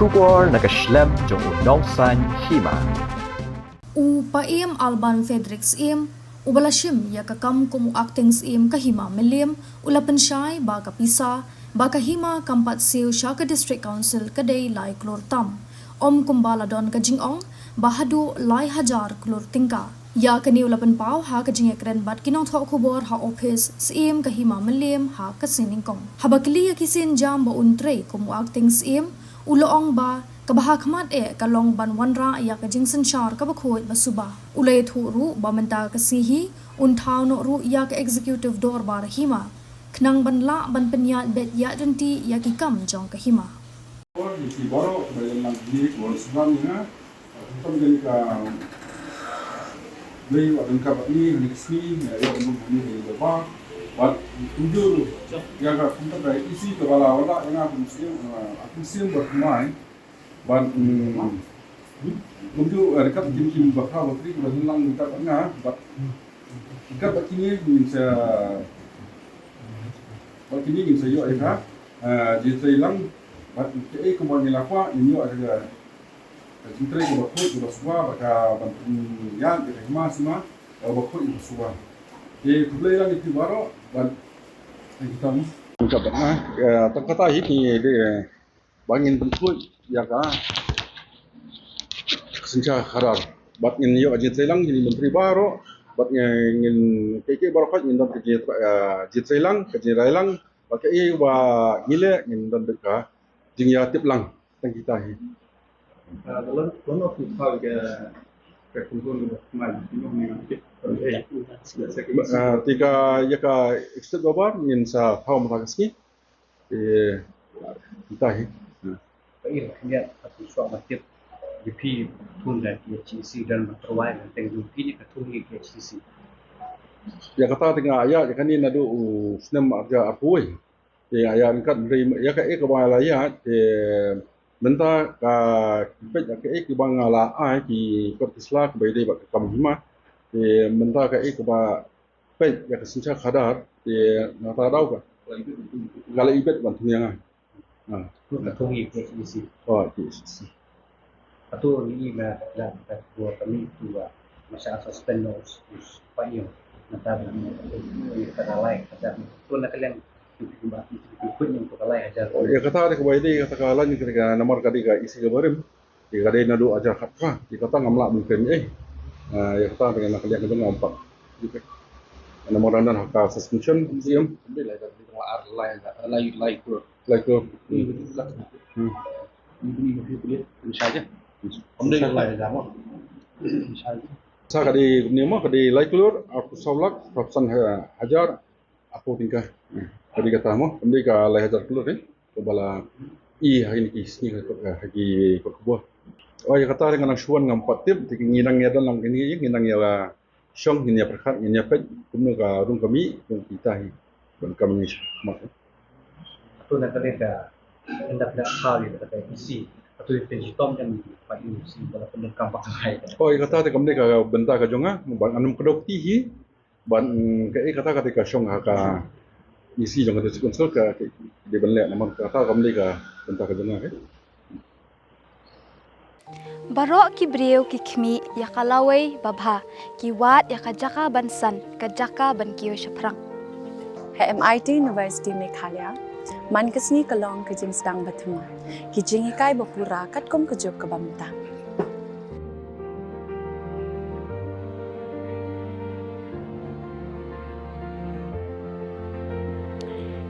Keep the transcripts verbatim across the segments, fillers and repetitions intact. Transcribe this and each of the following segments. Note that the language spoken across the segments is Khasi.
Khubor na ka shlem jong u nongsaiñ hima. U Paiem Alban Frederick Syiem, uba la shim ïa ka kam kum u Acting Syiem ka Hima Mylliem, u la pynshai ba ka pisa ba ka hima kam pat siew sha ka District Council ka dei lai klur tam, ym kumba la don ka jingong ba haduh lai hajar klur tyngka. Ïa kane u la pynpaw ha ka jingïakren bad ki nongthoh khubor ha ophis Syiem ka Hima Mylliem ha ka sngi Nyngkong. Haba kylli ïa ki sienjam ba un trei kum u Acting Syiem, u la ong ba kaba ha khmat eh ka long ban wanrah ïa ka jingsynshar kaba khuid ba suba. U la ïathuh ruh ba mynta ka sngi hi un thaw noh ruh ïa ka Executive Dorbar Hima, khnang ban lah ban pynïaid beit ïaid ryntih ïa ki kam jong ka hima. Ki baroh ba ïalang ki, ki wan sngewbha ïa nga. Khamtam kane ka dei ba ryngkat bad ngi ha kane ka sngi, ïa, ïa, ïa, ïa, ïa, ba. Bad kumjuh ïa ka, khamtam ka E C kaba la wanrah ïa nga kum Syiem, ah, kum Syiem ba thymmai. Bad, mm, kumjuh, eh, ryngkat kine ki bakhraw bakri kiba ïalang ryngkat bad nga, bad ryngkat bad kine ngin sa, bad kine ngin sa ïoh ïa ka, eh, jingtreilang, bad kaei kaba ngi la kwah ngin ïoh ïa ka, ka jingtrei kaba khuid kaba suba, bad ka ban pynïaid ïa ka hima sima kaba khuid kaba suba. Te khublei lang ïa phi baroh, bad tang kita mo. Tang kata hi ki dei, eh, ba ngin pynkhuid ïa ka synshar khadar. Bad ngin ïoh ka jingtreilang, ngin myntri baroh, bad ngin, ngin, kiei kiei baroh khoit ngin don ka jingtrei, eh, jingtreilang, ka jingtreilang, bad kaei ba ngi leh ngin don beit ka jingïatiplang. Tang kita hi. Ah, lon, lon of tu ka, ka kumjuh ni mai, ni ni ni. Ah, te ka, ïa ka executive dorbar ngin sa thaw mynta ka sngi. Eh, kita hi. Hmm. Ba ïa ka ïa ka tu shuwa ba tip. Ïa phi thung da K H A D C dan ba tyrwa ban teng jong phi ne ka thung ïa K H A D C. Ïa kata te nga ïa, ïa kane naduh u snem arhajar arphew. Te nga ïa ryngkat ïa ka, ïa kaba la ïa te mynta ka peit ïa kaei kaba nga la ai ki kot ki sla kaba ïadei bad ka kam hima. Te mynta kaei kaba peit ïa ka synshar khadar, te nga ta daw ka, ka la ibet ban thung ïa nga. Ha. Ka thung ïa K H A D C. Oh, K H A D C. Atu ni i na la ka dua kami tu, ah, masa suspend no us, us pa ïa. Na ta na ka la lai ka ta tu na ka leng tu ba tu tu tu ni tu ka lai ajar. Oh, ïa kata dei kaba ïadei kata ka lan ïa kata ka namar ka dei ka isi ka barim. Ïa ka dei naduh arhajar khatphra, ïa kata ngam lah ban kren ei. Ah, ïa kata te nga na ka liang ka jong nga ym pat. Namar dang don ha ka suspension, Syiem. Lai, lai, lai, lai, lai, lai, lai, lai. Hmm. Hmm. Sa ka dei kumne mo, ka dei lai klur arphew saw lak arphew san hajar arphew tyngka. Hmm. Ka dei kata mo, ka dei ka lai hajar klur, eh. Kaba la i ha kine ki sngi ha, ha ki kot khubor. Oh, ïa kata te nga nang shu wan ngam pat tip, te ngi nang ïa don lang kine, ngi nang ïa shong, ngin ïa pyrkhat, ngin ïa peit kumno ka rung ka mih, kumno kita hi ban kam ngi sha khmat. Atu na ka dei ka, ynda phi la thaw ïa ka E C, atu phin shitom ïa ka E C ba la pyndonkam ba ka hai. Oh, ïa kata te kam dei ka bynta ka jong nga, ban ym kdew kti hi, ban, mm, kaei kata ka dei ka shong ha ka E C jong ka District Council ka, ka dei ban leh namar kata kam dei ka bynta ka jong nga, eh. Baroh ki briew ki khmih ïa ka lawei babha, ki wad ïa ka jaka ban san, ka jaka ban kiew shaphrang. Ha M I T University Meghalaya, man ka sngi ka long ka jingsdang ba thymmai, ki jinghikai ba pura katkum ka juk kaba mynta.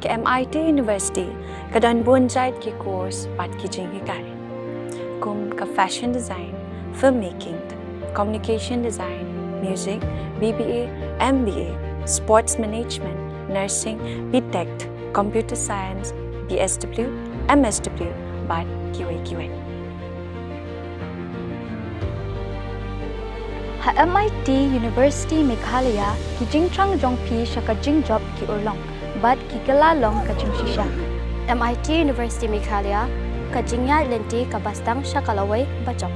Ka M I T University ka don bun jait ki course bad ki jinghikai, kum ka fashion design, filmmaking, communication design, music, B B A, M B A, sports management, nursing, B Tech, computer science, B S W, M S W, bad kiwei kiwei. Ha M I T University Meghalaya, ki jingthrang jong phi sha ka jingjop ki urlong, bad ki kylla long ka jingshisha. M I T University Meghalaya, ka jingïaid lynti kaba sdang sha ka lawei bajop.